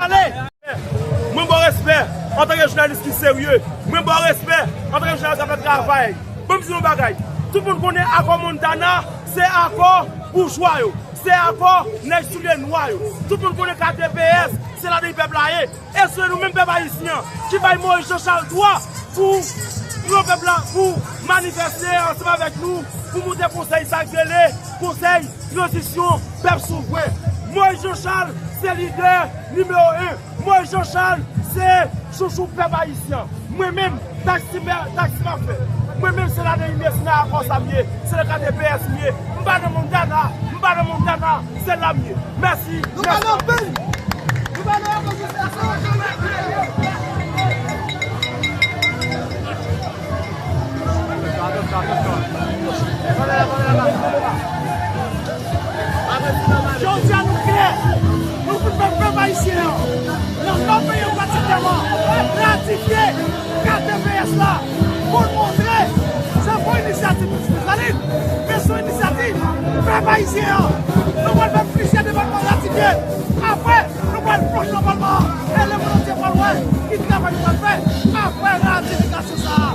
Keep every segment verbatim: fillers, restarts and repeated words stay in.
Ale! Mwen ba w respè antanke jounalis ki serye. Mwen ba w respè antanke jounalis k ap fè travay. Ban m di yon bagay. Tout moun konnen akò Montana se akò boujwa yo. Se akò nèg soulye nwa yo. Tout moun konnen K D P S se ladan pèp la ye. E se nou menm pèp ayisyen an ki bay Moïse Jean Charles dwa pou pran pèp la, pou manifeste ansanm avèk nou, pou monte konsèy sa k rele konsèy tranzisyon pèp souvren. Moïse Jean Charles se lidè nimewo en. Moïse Jean Charles se chouchou pèp ayisyen. Mwen menm, taksi, taksi m ap fè. Mwen menm, se ladan Imesina akò sa m ye. Se nan K D P S m ye. M pa nan Montana. M pa nan Montana. Se la m ye. Mèsi. Nou pa nan peyi. Nou pa nan opozisyon. Jodi a nou klè, nou vle fè pèp ayisyen an, nan non peyi an patikilyèman, ratifye K D P S la, pou n montre se pa yon inisyativ Minis Desalin, men se yon inisyativ pèp ayisyen an. Nou pral fè plizyè depatman ratifye. Apre, nou pral plonje nan palman an, e lemonn antye pral wè ki travay nou pral fè apre ratifikasyon sa a.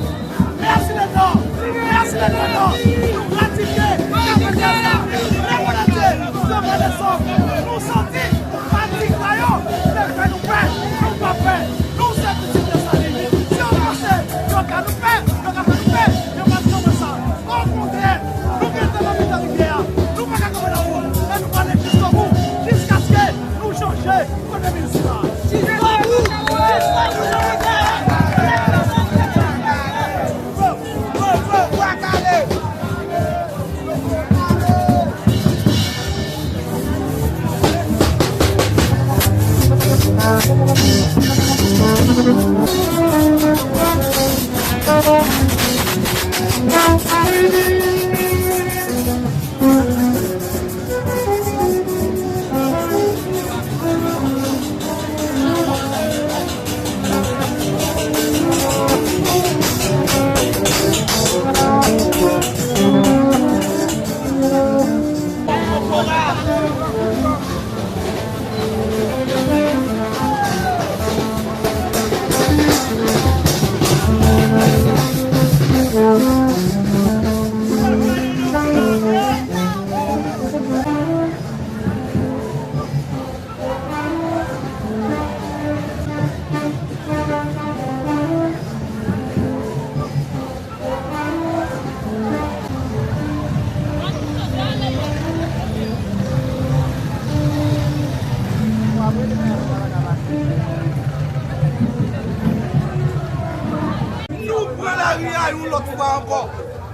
Mèsi lènò, mèsi lènò, nou ratifye K D P S la. Lemonn antye, devan leson, nou santi fatig pa yo, te fè nou pè, nou pa pè, nou se pitit Desalin. Si yo panse yo ka nou pè, yo ka fè nou pè, yo pa t konprann sa. Okontrè, nou gentan nan mitan rivyè a, nou pa ka kanpe nan wout, e nou prale jiskobou, jiskaske nou chanje premye minis la. Jiskobou! Jiskobou! Bwa kale! Nou pran lari a yon lòt fwa ankò.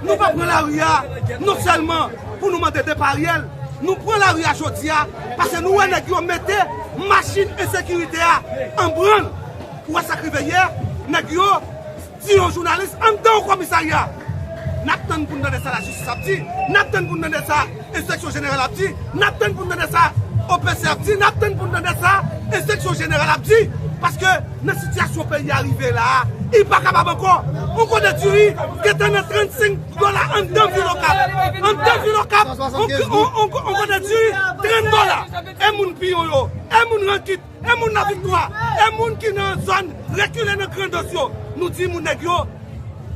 Nou pa pran lari a non sèlman pou nou mande depa Ariel, nou pran lari a jodi a paske nou wè nèg yo mete machin ensekirite a an brann. Ou wè sa k rive yè? Nèg yo di yon jounalis anndan yon komisarya. N ap tann pou n tande sa lajistis ap di. N ap tann pou n tande sa enspeksyon jeneral ap di. N ap tann pou n tande sa O P C ap di. N ap tann pou n tande sa enspeksyon jeneral ap di. Paske nan sitiyasyon peyi a rive la a, li pa kapab ankò. Yon konte diri gentan nan trannsenk dola anndan vil Okap. Anndan vil Okap, yon, yon, yon, yon konte diri trant dola. E moun Piyon yo, e moun Rankit, e moun Laviktwa, e moun ki nan zòn rekile nan Grandans yo, nou di moun nèg yo,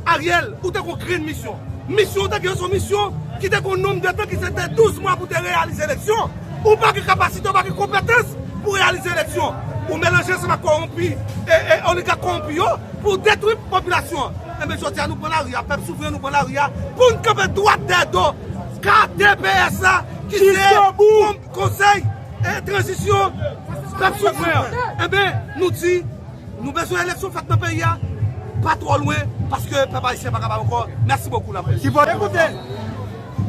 Ariel, ou te gon grenn misyon. Misyon ou te gen se yon misyon ki te gon nonb de tan ki se te douz mwa pou te reyalize eleksyon. Ou pa gen kapasite, ou pa gen konpetans pou reyalize eleksyon. Ou melanje ansanm ak kowonpi, e, e oligak kowonpi yo pou detwi popilasyon an. Enben, jodi a nou pran lari a, pèp souvren nou pran lari a pou n kanpe dwat dèyè do K D P S la ki se Konsèy e tranzisyon pèp souvren an. Enben, nou di, nou bezwen eleksyon fèt nan peyi a, pa twò lwen, paske pèp ayisyen pa kapab ankò. Mèsi bokou, laprès. Ki vòt? Ekoute,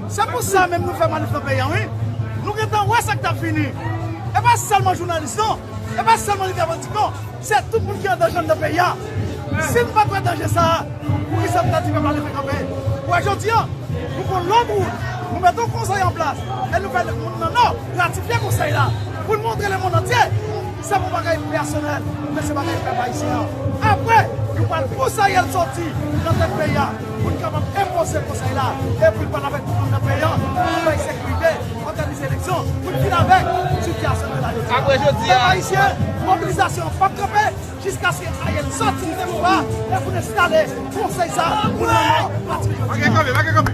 se pou sa menm nou fè manif nan peyi a, wi. Nou gentan wè sa k t ap vini. E pa sèlman jounalis, non. E pa sèlman lidè politik, non. Se tout moun ki an danje anndan peyi a. Si n pa t wè danje sa a, poukisa n ta di pèp la leve kanpe? Ou wè jodi a, nou pran lòt wout, nou mete yon konsèy an plas, e nou fè moun nan Nò ratifye konsèy la, pou n montre lemonn antye, se pa yon bagay pèsonèl, men se bagay pèp ayisyen an. Apre, nou pral pouse Ariel soti nan tèt peyi a, pou n kapab enpoze konsèy la, e pou l pale avèk tout moun nan peyi a, pou bay sekirite, òganize eleksyon, pou n fini avèk sitiyasyon nou la jodi a. Apre jodi a. Pèp ayisyen, Mobilizasyon an p ap kanpe jiskaske Ariel sòti nan pouvwa e pou n enstale konsèy sa pou nan pati. Pa gen kanpe, pa gen kanpe.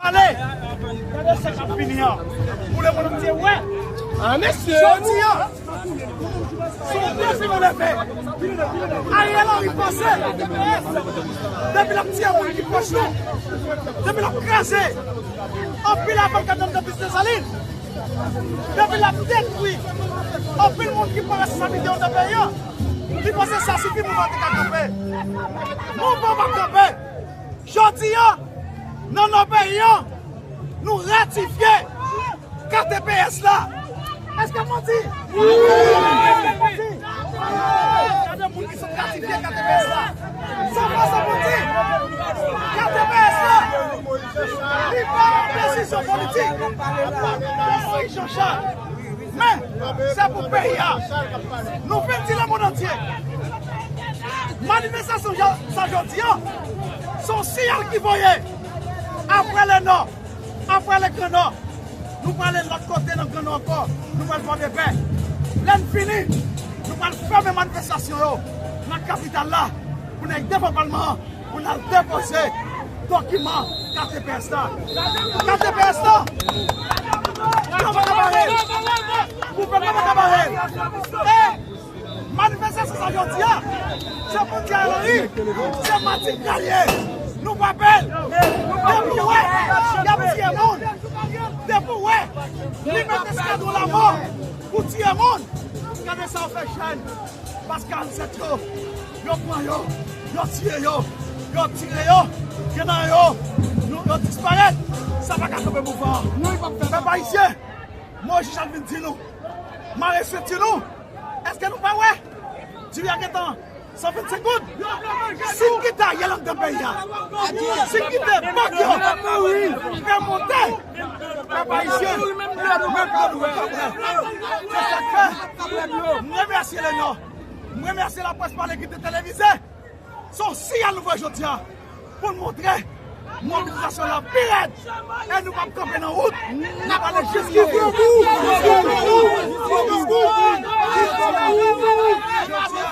Pale! Gade sa k ap vini an. Pou lemonn antye wè. Ah, mesye! Jodi an, se yon defi nou leve. Ariel Henry panse, depi l ap tiye moun ki pwòch nou, depi l ap kraze anpil avokad anndan bis Desalin, depi l ap detwi anpil moun ki pran responsablite anndan peyi an, li panse sa sifi, mouvman an te ka kanpe. Mouvman an p ap kanpe. Jodi an, nan non peyi an, nou ratifye K T P S la. Èske m manti? Wi! Èske m manti? Gade moun ki sot ratifye K T P S la. San fè san manti, K T P S la, li pa yon desizyon politik. Moïse Jean Charles. Men, se pou peyi a. Nou vin di lemonn antye. Manifestasyon sa jodi an, se yon siyal ki voye. Apre Lenò, apre Legrann Nò, nou prale lòt kote nan Gran Nò ankò. Nou pral Pòdepè. Lè n fini, nou pral fèmen manifestasyon yo nan kapital la pou n al devan palman an. Pou n al depoze dokiman K T P S la. K T P S la! Yo pa ka bare l! Gouvènman pa ka bare l! E manifestasyon sa jodi a, se pou di Henry, se matigal l ye! Nou frape l! Depi w wè y ap tiye moun, depi w wè li mete eskadwon lamò pou tiye moun, gade sa yo fè jèn! Baz karannsèt yo, yo pran yo, yo tiye yo, yo tire yo, gen nan yo, yo, yo disparèt. Sa pa ka kanpe mouvman an. Pèp ayisyen, Moïse Jean Charles vin di nou, mare senti nou. Èske nou pa wè? Diri a gentan san vennsenk goud. Si n kite Ariel anndan peyi a, si n kite bòt yo fè monte, pèp ayisyen, menm dlo nou p ap pran. Se sa k fè m remèsye Lenò, m remèsye Laprès Pale ki te televize. Se yon siyal nou voye jodi a pou n montre mobilizasyon la pi rèd. E nou p ap kanpe nan wout. N ap ale jiskabout. Jiskabout. Jiskabout. Jodi a,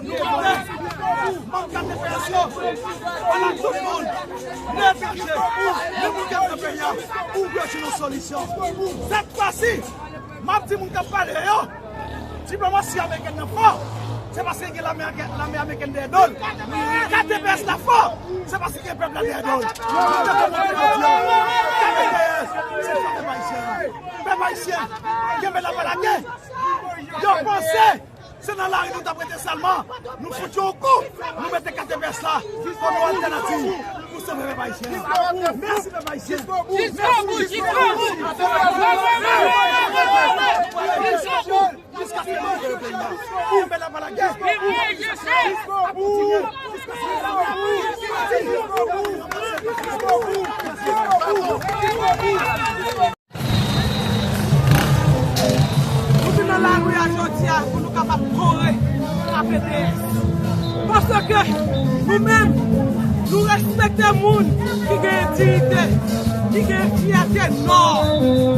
nou konnen Manm K T P S yo, ala tout moun, nèg aje, menm moun k ap nan peyi a, pou jwenn yon solisyon. Sèt fwa si, m ap di moun k ap pale yo, diplomasi amerikèn nan fò, se paske gen lame, lame amerikèn dèyè do l. K T P S la fò, se paske gen pèp la dèyè do l. Nou te konprann jodi a, K T P S, se fò pèp ayisyen an. Pèp ayisyen, kenbe la pa lage. Yo panse se nan lari nou t ap rete sèlman. Nou fout yo yon kou. Nou mete K T P S la kòm yon altènativ pou sove pèp ayisyen an. Mèsi pèp ayisyen. Mèsi. Jiskaske nou libere peyi a. Kenbe la pa lage. N ap kontinye. Jiskaske nou libere peyi a. Nou vin nan lari a jodi a pou nou kapab kore K P T S. Paske nou menm, nou respekte moun ki gen diyite, ki gen fyète nò,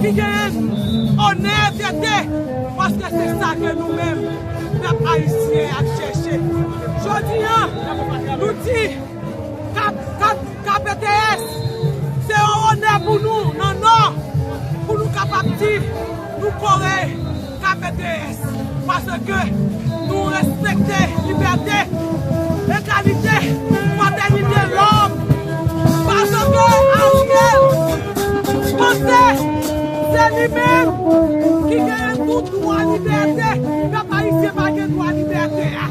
ki gen onè, fyète, paske se sa ke nou menm, pèp ayisyen ap chèche. Jodi a, nou di, K P T S, se yon onè pou nou nan Nò, pou nou kapab di nou kore K P T S, paske nou respekte libète, egalite, fratènite, lòm, paske Ariel panse se li menm ki genyen tout dwa libète, pèp ayisyen pa gen dwa libète a.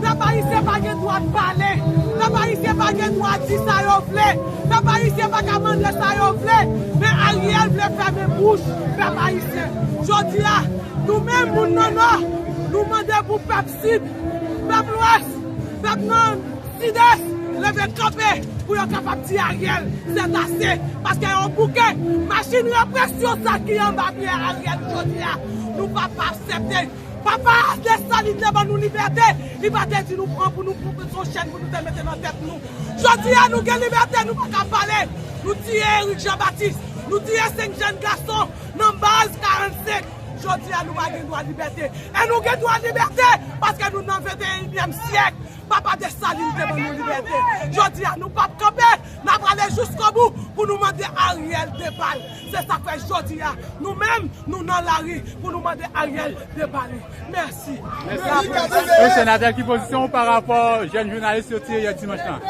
Pèp ayisyen pa gen dwa pale. Pèp ayisyen pa gen dwa di sa yo vle. Pèp ayisyen pa ka mande sa yo vle. Men Ariel vle fèmen bouch pèp ayisyen. Jodi a, nou menm moun nan Nò, nou mande pou pèp Sid, pèp Lwès, pèp nan Sidès, leve kanpe pou yo kapab di Ariel, c'est assez. Paske yo bouke machin represyon sa ki anba pye Ariel jodi a. Nou p ap aksepte. Papa Desalin te ban nou libète, li pa te di nou pran pou nou, pou, pou se yon chèn pou nou te mete nan tèt nou. Jodi a nou gen libète, nou pa ka pale. Nou tiye Eric Jean Baptiste, nou tiye senk jèn gason nan baz karannsenk. Jodi a nou pa gen dwa libète. E nou gen dwa libète paske nou nan venteyinyèm syèk. Papa Desalin te ban nou libète. Jodi a nou p ap kanpe, n ap ale jiskobou pou nou mande Ariel depa l. Se sa k fè jodi a, nou menm, nou nan lari pou nou mande Ariel depa li. Mèsi. Mèsi. Senatè, ki pozisyon w pa rapò jèn jounalis yo tiye yè dimanch lan?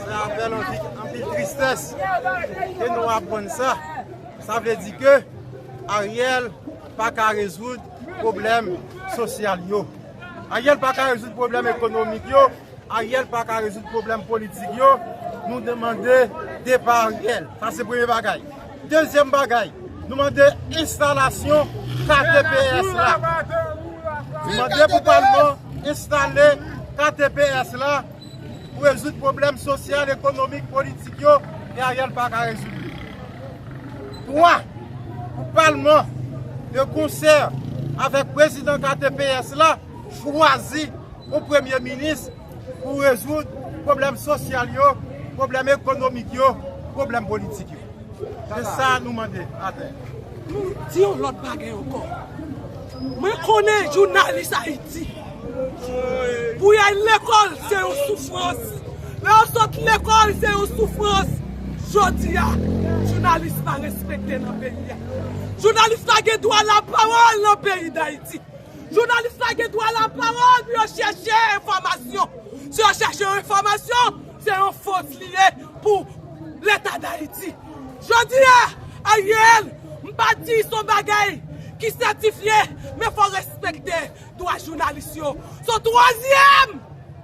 Se avèl anpil, anpil tristès ke nou aprann sa. Sa vle di ke Ariel pa ka rezoud pwoblèm sosyal yo. Ariel pa ka rezoud pwoblèm ekonomik yo. Ariel pa ka rezoud pwoblèm politik yo. Nou demande depa Ariel. Sa se premye bagay. Dezyèm bagay, nou mande enstalasyon K T P S la. Nou mande pou palman enstale K T P S la pou rezoud pwoblèm sosyal, ekonomik, politik yo, e Ariel pa ka rezoud li. Twa, pou palman, de konsè avèk prezidan K T P S la, chwazi yon premye minis pou rezoud pwoblèm sosyal yo, pwoblèm ekonomik yo, pwoblèm politik yo. Se sa nou mande atè. Nou di yon lòt bagay ankò. Mwen konnen jounalis Ayiti, pou y al lekòl, se yon soufrans. Lè yo sot lekòl, se yon soufrans. Jodi a, jounalis pa respekte nan peyi a. Jounalis pa gen dwa lapawòl nan peyi Dayiti. Jounalis pa gen dwa lapawòl pou yo chèche enfòmasyon. Si yo chèche yon enfòmasyon, se yon fòs li ye pou Leta Dayiti. Jodi a, Ariel, m pa di se yon bagay ki sètifye, men fò respekte dwa jounalis yo. Se yon twazyèm,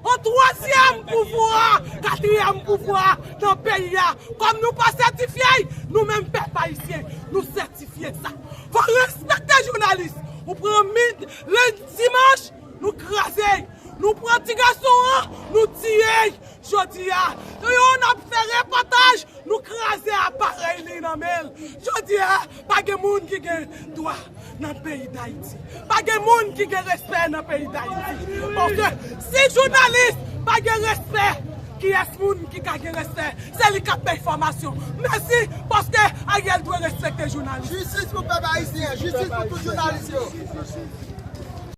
yon twazyèm pouvwa, katriyèm pouvwa nan peyi a. Kòm nou pa sètifye, nou menm pèp ayisyen, nou sètifye sa. Fò respekte jounalis. Ou pran min, lendi, dimanch, nou kraze l. Nou pran ti gason an, nou tiye l. Jodi a, yon ap fè repòtaj, nou kraze aparèy li nan men l. Jodi a, pa gen moun ki gen dwa nan peyi Dayiti. Pa gen moun ki gen respè nan peyi Dayiti. Paske si jounalis pa gen respè, kiyès moun ki ka gen respè? Se li k ap bay enfòmasyon. Mèsi, paske Ariel dwe respekte jounalis. Jistis pou pèp ayisyen, jistis pou tout jounalis yo.